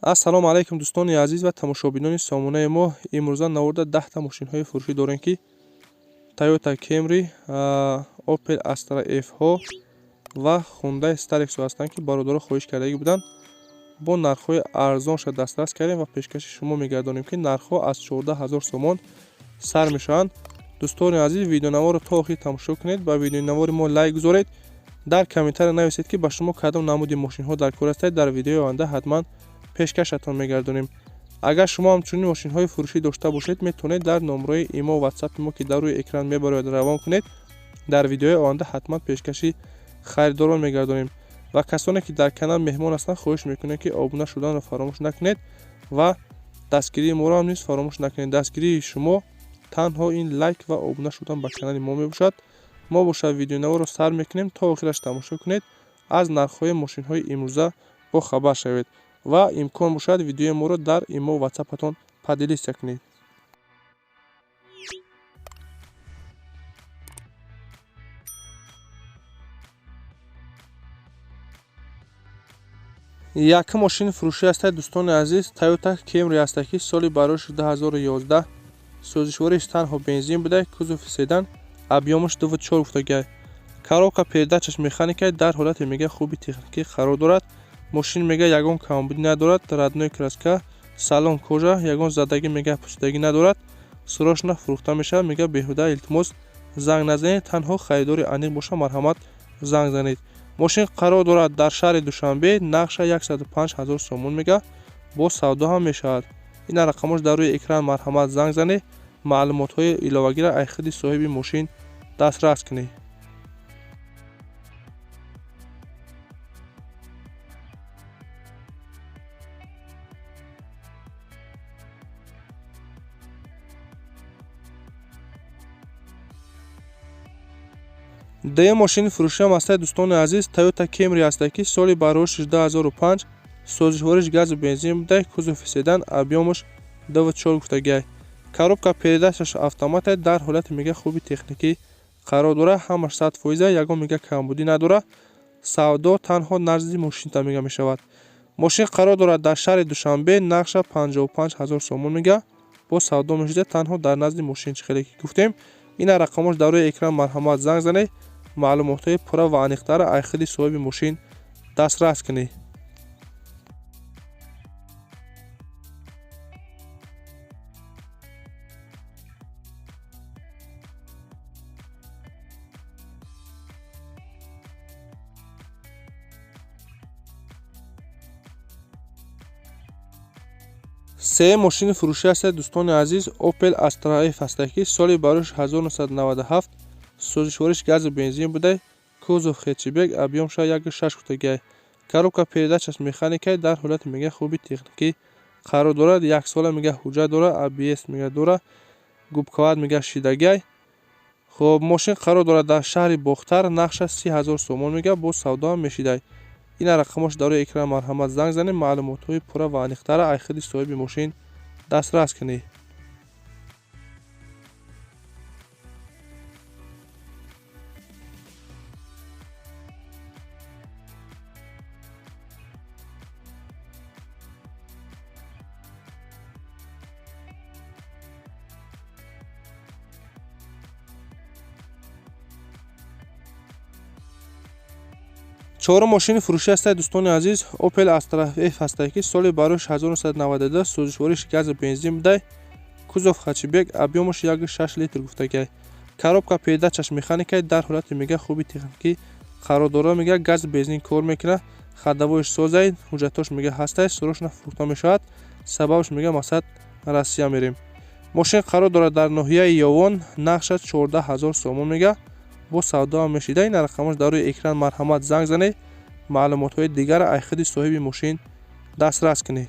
Ассалому алайкум, дӯстони азиз ва тамошобинони сомонаи мо. Имрӯза наворда 10та мошинҳои фурӯшӣ дорем, ки Toyota Camry, Opel Astra F-ҳо ва Hyundai Starex ҳастанд, ки бародаро хоҳиш кардагӣ буданд. Бо нархҳои арзонша дастрас кардем ва пешкаши шумо мегардонем, ки нархҳо аз 14 ҳазор сомон сар мешаванд. Дӯстони азиз, видеонаворро то охир тамошо кунед, ба видеонавори мо лайк гузоред, дар комментария нависед, ки ба шумо кадом намуди мошинҳо дар кор ҳастед. Дар видеои оянда ҳатман пешкашатон мегардонем. Агар шумо ҳамчунин мошинҳои фурӯшӣ дошта бошед, метавонед дар номрои имо, ватсапи мо, ки дар рӯи экран мебарояд, равон кунед. Дар видеои оянда ҳатман пешкаши харидорон мегардонем. Ва касоне ки дар канал меҳмон ҳастанд, хоҳиш мекунем, ки обуна шуданро фаромӯш накунед ва дастгирии моро ҳам низ фаромӯш накунед. Дастгирии шумо танҳо ин лайк ва обуна шудан ба канали мо мебошад. Мо бошад, видеонаворро сар мекунем, то охираш тамошо кунед, аз нархҳои мошинҳои имрӯза бохабар шавед ва имкон бошад, видеои моро дар имо, ватсапатон поделиться кунед. Якум мошини фурӯшӣ ҳастад, дӯстони азиз, Toyota Camry ҳастад, ки соли барош 2011, сӯзишвориш танҳо бензин буда, кузови седан, объёмаш 2,4 гуфтагиай. Коробка передачаш механика, дар ҳолати, мега, хуби техникӣ қарор дорад. Мошин, мега, ягон камбудӣ надорад, родной краска, салон кожа, ягон задагӣ, мега, пӯсидагӣ надорад. Срочно фурӯхта мешавад, мега. Беҳуда, илтимос, занг назанед, танҳо харидори аниқ боша, марҳамат, занг занед. Мошин қарор дорад дар шаҳри Душанбе, нархша 105 ҳазор сомон, мега, бо савдо ҳам мешавад. Ина рақамош дар рӯи экран, марҳамат, занг занед, маълумотҳои иловагиро аз худи соҳиби мошин дастрас кунед. Дуюм мошини фурӯшиам ҳастад, дӯстони азиз, Toyota Camry ҳастад, ки соли барош 2005, сӯзишвориш газу бензин буда, кузови седан, объёмаш 2,4 гуфтагиай. Коробка передачаш автомата, дар ҳолати, мега, хуби техникӣ қарор дорад, ҳамаш 100%, ягон, мега, камбудӣ надорад. Савдо танҳо назди мошинта, мега, мешавад. Мошин қарор дорад дар шаҳри Душанбе, нархша 55 ҳазор сомон, мега, бо савдо мешуда, танҳо дар назди мошин, чӣ хеле ки гуфтем. Ина рақамош дар рӯи экран, марҳамат, занг занед, маълумотҳои пурра ва аниқтарро аз худи соҳиби мошин дастрас кунед. Сеюм мошини фурӯшӣ ҳастад, дӯстони азиз, Opel Astra F ҳастад, ки соли барош 1997, сӯзишвориш газу бензин буда, кузов хэтчбек, объёмша 1,6 гуфтагиай. Коробка передачаш механика, дар ҳолати, мега, хуби техникӣ қарор дорад, яксола, мега, ҳуҷҷат дорад, ABS, мега, дорад, губкават, мега, шидагиай. Хоб, мошин қарор дорад дар шаҳри Бохтар, нархша 30 ҳазор сомон, мега, бо савдо ҳам мешидай. Ина рақамош дар рӯи экран, марҳамат, занг занед, маълумотҳои пурра ва аниқтарро аз худи соҳиби мошин дастрас кунед. Чорум мошини фурӯшӣ ҳастад, дӯстони азиз, Opel Astra F ҳастад, ки соли барош 1992, сӯзишвориш газу бензин буда, кузов хэтчбек, объёмаш 1,6 литр гуфтагиай. Коробка передачаш механика, дар ҳолати, мега, хуби техникӣ қарор дорад, мега, газу бензин кор мекунад, ходовойш созай, ҳуҷҷатош, мега, ҳастай. Срочно фурӯхта мешавад, сабабш, мега, мақсад Россия мерем. Мошин қарор дорад дар ноҳияи Ёвон, нархша 14 ҳазор сомон, мега, бо савдо ҳам мешида. Ин рақамош дар рӯи экран, марҳамат, занг занед, маълумотҳои дигарро аз худи соҳиби мошин дастрас кунед.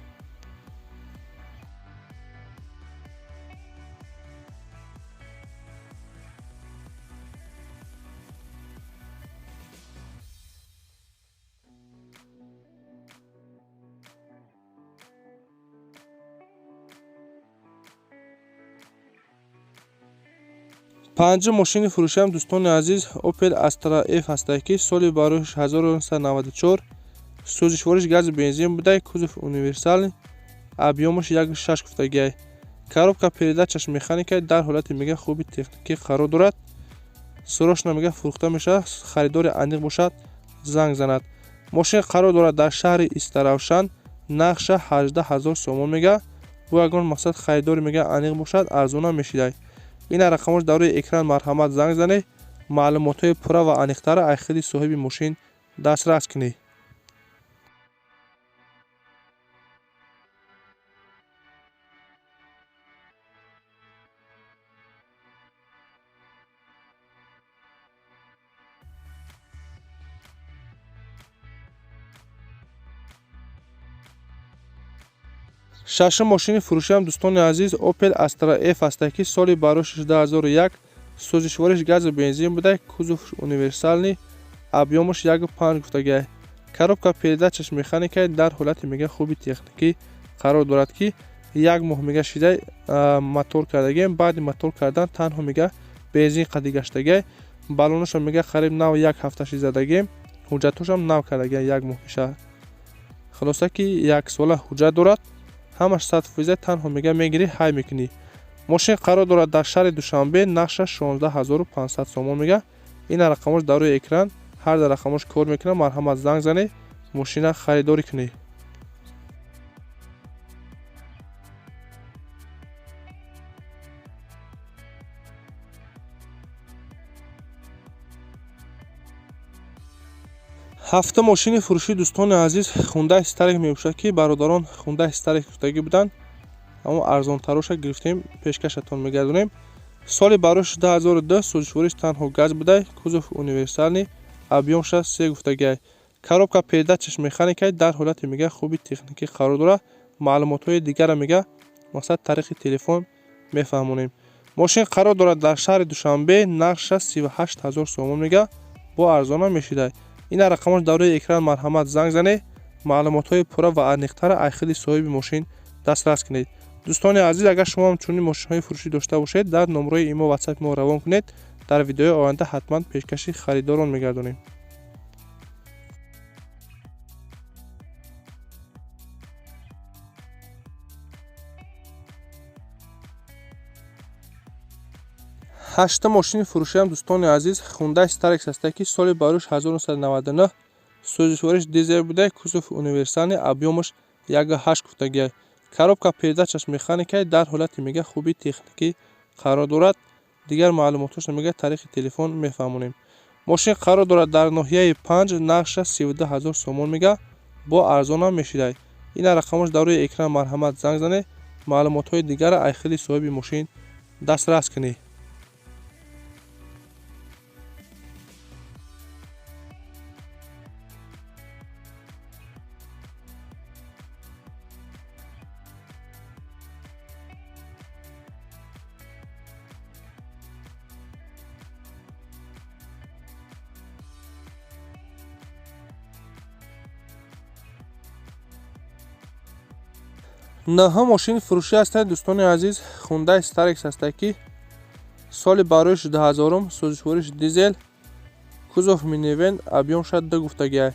Панҷум мошини фурӯшиам, дӯстони азиз, Opel Astra F ҳастад, ки соли барош 1994, Сӯзишвориш гази бензин буда, кузов универсальный, объёмаш 1,6 гуфтагиай. Коробка передачаш механика, дар ҳолати мега хуби техникӣ қарор дорад. Срочно мега фурӯхта мешавад, харидори аниқ бошад занг занад. Мошин қарор дорад дар шаҳри Истаравшан, нархша 18 000 сомон мега. Бо ягон мақсад харидори мега аниқ бошад арзона мешидай. Ина рақамош дар рӯи экран, марҳамат занг занед, маълумотҳои пурра ва аниқтара аз худи соҳиби мошин дастрас кунед. Шашум мошини фурӯшиам, дӯстони азиз, Opel Astra F аст, ки соли барои 2001, сӯзишвориш газу бензин буда, кузов универсальный, объёмаш 1,5 гуфтагиай. Коробка передачаш механика, дар ҳолати мега хуби техникӣ қарор дорад, ки як моҳ мега шидай мотор кардагием. Баъди мотор кардан танҳо мега бензин қади гаштагиай. Баллонашам мега қариб нав, як ҳафта ши задагием, ҳуҷҷатҳошам нав кардагиай, як моҳ мешавад. Хулоса ки як сола ҳуҷҷат дорад, ҳамаш 100%, танҳо мега мегирӣ, ҳай мекунӣ. Мошин қарор дорад дар шаҳри Душанбе, нархша 16 500 сомон мега. Ина рақамош дар рӯи экран, ҳар дар рақамош кор мекунад, марҳамат занг занед, мошина харидорӣ кунед. Ҳафтум мошини фурӯшӣ, дӯстони азиз, Хундай Старик мебошад, ки бародарон Хундай Старик гуфтагӣ буданд, аммо арзонтароша гирифтем, пешкашатон мегардонем. Соли барош 2002, сӯзишвориш танҳо газ буда, кузов универсальный, объёмша 3 гуфтагиай. Коробка передачаш механика, дар ҳолати мега хуби техникӣ қарор дорад. Маълумотҳои дигара мега мақсад тариқи телефон мефаҳмонем. Мошин қарор дорад дар шаҳри Душанбе, нархша 38 000 сомон мега, бо арзона мешидай. Ина рақамош дар рӯи экран, марҳамат занг занед, маълумотҳои пурра ва аниқтара аз худи соҳиби мошин дастрас кунед. Дӯстони азиз, агар шумо ҳам чунин мошинҳои фурӯшӣ дошта бошед, дар номрои имо, ватсапи мо равон кунед, дар видеои оянда ҳатман пешкаши харидорон мегардонем. Ҳаштум мошини фурӯшиам, дӯстони азиз, Хундай Старекс аст, ки соли барош 1999, сӯзишвориш дизел буда, кузов универсальный, объёмаш 1,8 гуфтагиай. Коробка передачаш механика, дар ҳолати мега хуби техникӣ қарор дорад. Дигар маълумотҳошро мега тариқи телефон мефаҳмонем. Мошин қарор дорад дар ноҳияи Панҷ, нархша 32 000 сомон мега, бо арзонам мешидай. Ина рақамош дар рӯи экран, марҳамат занг занед, маълумотҳои дигара аз худи соҳиби мошин дастрас кунед. Наҳум мошини фурӯшӣ ҳастанд, дӯстони азиз, Хундай Старекс аст, ки соли бароиш 2000, сӯзишвориш дизел, кузов минивэн, объёмша 2 гуфтагиай.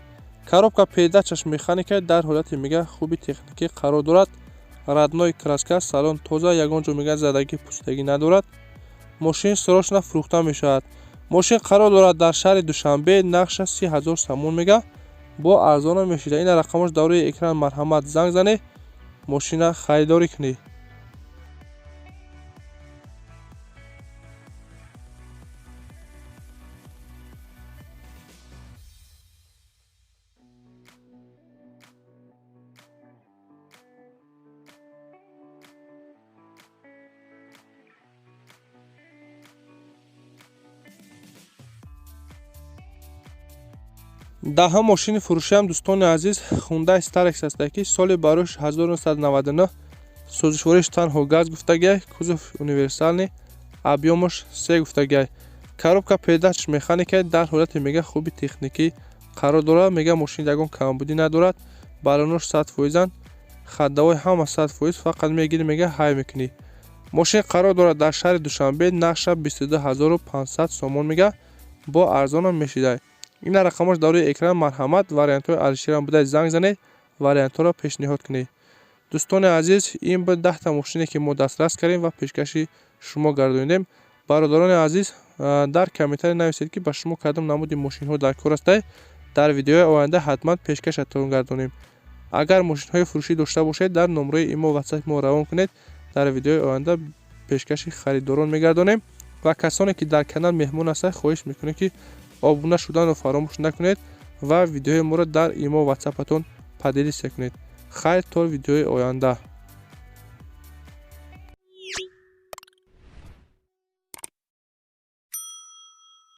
Коробка передачаш механика, дар ҳолати мега хуби техникӣ қарор дорад. Родной краска, салон тоза, ягон ҷо мега задагӣ пӯсидагӣ надорад. Мошин срочно фурӯхта мешавад. Мошин қарор дорад дар шаҳри Душанбе, нархша 30 000 сомон мега, бо арзона мешида. Ина рақамош дар рӯи экран, марҳамат занг занед, мошина харидорӣ кунед. Даҳум мошини фурӯшиам, дӯстони азиз, Хундай Старекс аст, ки соли барош 1999, сӯзишвориш танҳо газ гуфтагиай, кузов универсальный, объёмаш 3 гуфтагиай. Коробка передач механика, дар ҳолати мега хуби техникӣ қарор дорад. Мега мошин ягон камбудӣ надорад, баллонош 100%-анд, ходовой ҳама 100%, фақат мегирӣ, мега ҳай мекунӣ. Мошин қарор дорад дар шаҳри Душанбе, нархша 22 500 сомон мега, бо арзонам мешидай. Ина рақамош дар рӯи экран. Марҳамат, вариантҳои Алишерам буда, занг занед, вариантҳоро пешниҳод кунед. Дӯстони азиз, ин буд 10-та мошине, ки мо дастрас кардем ва пешкаши шумо гардонидем. Бародарони азиз, дар комментария нависед, ки ба шумо кадом намуди мошинҳо дар кор астад. Дар видеои оянда ҳатман пешкашатон гардонем. Агар мошинҳои фурӯшӣ дошта бошед, дар номраи имо, ватсапи мо равон кунед, дар видеои оянда пешкаши харидорон мегардонем. Ва касоне ки дар канал меҳмон ҳастанд, хоҳиш мекунем, ки обуна шуданро фаромӯш накунед ва видеои моро дар имо, ватсапатон поделиться кунед. Хайр, то видеои оянда.